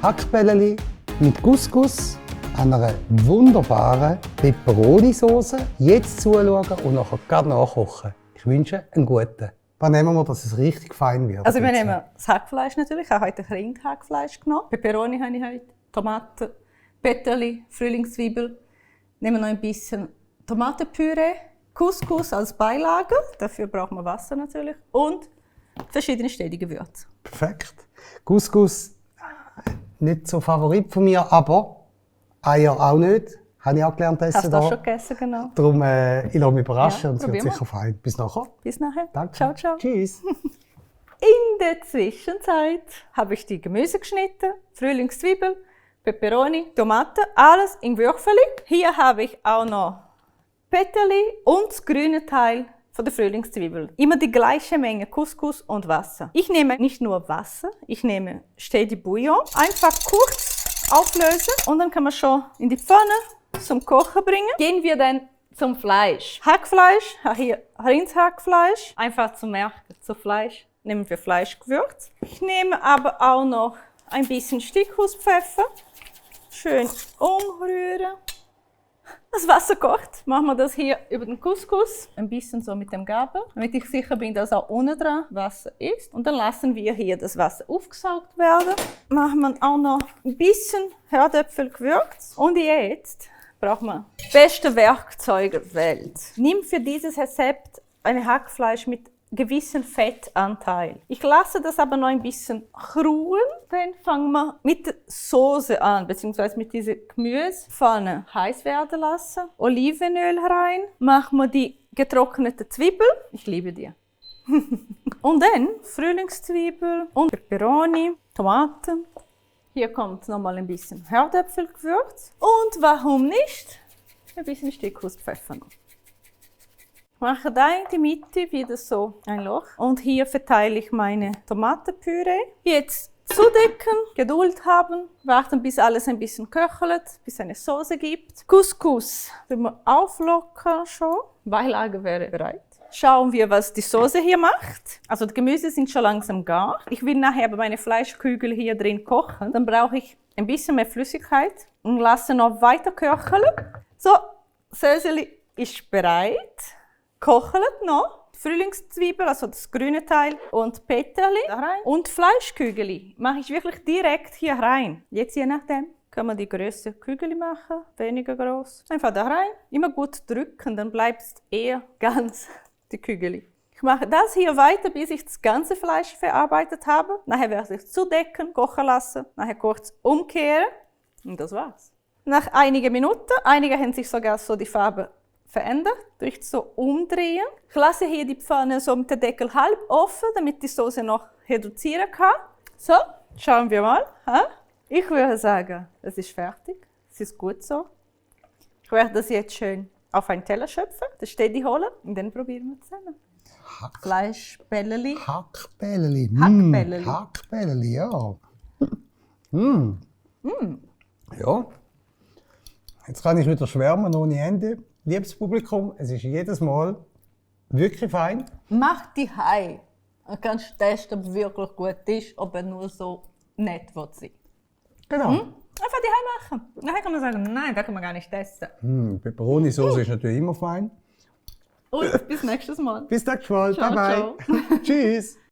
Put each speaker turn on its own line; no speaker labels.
Hackbälleli mit Couscous, einer wunderbaren Peperoni-Sauce. Jetzt zuschauen und nachher gerade nachkochen. Ich wünsche einen guten. Was nehmen wir, dass es richtig fein wird?
Also wir nehmen das Hackfleisch natürlich. Ich habe heute Rindhackfleisch genommen. Peperoni habe ich heute, Tomaten, Peterli, Frühlingszwiebel. Nehmen noch ein bisschen Tomatenpüree, Couscous als Beilage. Dafür braucht man Wasser natürlich. Und verschiedene Gewürze.
Perfekt. Couscous, nicht so Favorit von mir, aber Eier auch nicht. Habe ich auch gelernt essen.
Hast du auch schon gegessen, genau.
Darum, ich lasse mich überraschen
Ja,
und es wird
probieren wir.
sicher fein. Bis nachher.
Bis nachher.
Danke.
Ciao, ciao.
Tschüss.
In der Zwischenzeit habe ich die Gemüse geschnitten, Frühlingszwiebel, Peperoni, Tomaten, alles in Würfel. Hier habe ich auch noch Peterli und das grüne Teil von der Frühlingszwiebel. Immer die gleiche Menge Couscous und Wasser. Ich nehme nicht nur Wasser, ich nehme Steady Bouillon. Einfach kurz auflösen und dann kann man schon in die Pfanne zum Kochen bringen. Gehen wir dann zum Fleisch. Hackfleisch, hier Rindhackfleisch. Einfach zum Merken, zu Fleisch nehmen wir Fleischgewürz. Ich nehme aber auch noch ein bisschen Stickhuspfeffer. Schön umrühren. Das Wasser kocht. Machen wir das hier über den Couscous. Ein bisschen so mit dem Gabel, damit ich sicher bin, dass auch unten dran Wasser ist. Und dann lassen wir hier das Wasser aufgesaugt werden. Machen wir auch noch ein bisschen Herdöpfelgewürz. Und jetzt braucht man das beste Werkzeug der Welt. Nimm für dieses Rezept ein Hackfleisch mit gewissen Fettanteil. Ich lasse das aber noch ein bisschen ruhen. Dann fangen wir mit der Soße an, beziehungsweise mit dieser Gemüsepfanne heiß werden lassen. Olivenöl rein. Machen wir die getrocknete Zwiebel. Ich liebe die. Und dann Frühlingszwiebel und Peperoni, Tomaten. Hier kommt nochmal ein bisschen Herdöpfelgewürz. Und warum nicht? Ein bisschen Stickhuspfeffer noch. Ich mache da in die Mitte wieder so ein Loch. Und hier verteile ich meine Tomatenpüree. Jetzt zudecken, Geduld haben, warten bis alles ein bisschen köchelt, bis es eine Soße gibt. Couscous wir auflockern schon. Beilage wäre bereit. Schauen wir, was die Soße hier macht. Also die Gemüse sind schon langsam gar. Ich will nachher aber meine Fleischkügel hier drin kochen. Dann brauche ich ein bisschen mehr Flüssigkeit und lasse noch weiter köcheln. So, Söseli ist bereit. Kochelt noch. Frühlingszwiebel, also das grüne Teil, und Peterli da rein. Und Fleischkügel mache ich wirklich direkt hier rein. Jetzt je nachdem kann man die Größe Kügel machen, weniger groß. Einfach da rein, immer gut drücken, dann bleibt es eher ganz die Kügel. Ich mache das hier weiter, bis ich das ganze Fleisch verarbeitet habe. Nachher werde ich zudecken, kochen lassen, nachher kurz umkehren und das war's. Nach einigen Minuten, einige haben sich sogar so die Farbe verändert, durch so umdrehen. Ich lasse hier die Pfanne so mit dem Deckel halb offen, damit die Soße noch reduzieren kann. So, schauen wir mal. Ich würde sagen, es ist fertig. Es ist gut so. Ich werde das jetzt schön auf einen Teller schöpfen, das Steady holen und dann probieren wir zusammen. Fleischbälleli.
Hackbälleli.
Hackbälleli.
Hackbälleli, ja. Ja. Jetzt kann ich wieder schwärmen ohne Ende. Liebes Publikum, es ist jedes Mal wirklich fein.
Mach die heim. Dann kannst du testen, ob es wirklich gut ist, ob er nur so nett will sein.
Genau.
Einfach die heim machen. Nachher kann man sagen, nein, das kann man gar nicht testen.
Peperoni-Sauce ist natürlich immer fein.
Und bis nächstes Mal.
Bis nächstes Mal.
Ciao,
Bye bye. Tschüss.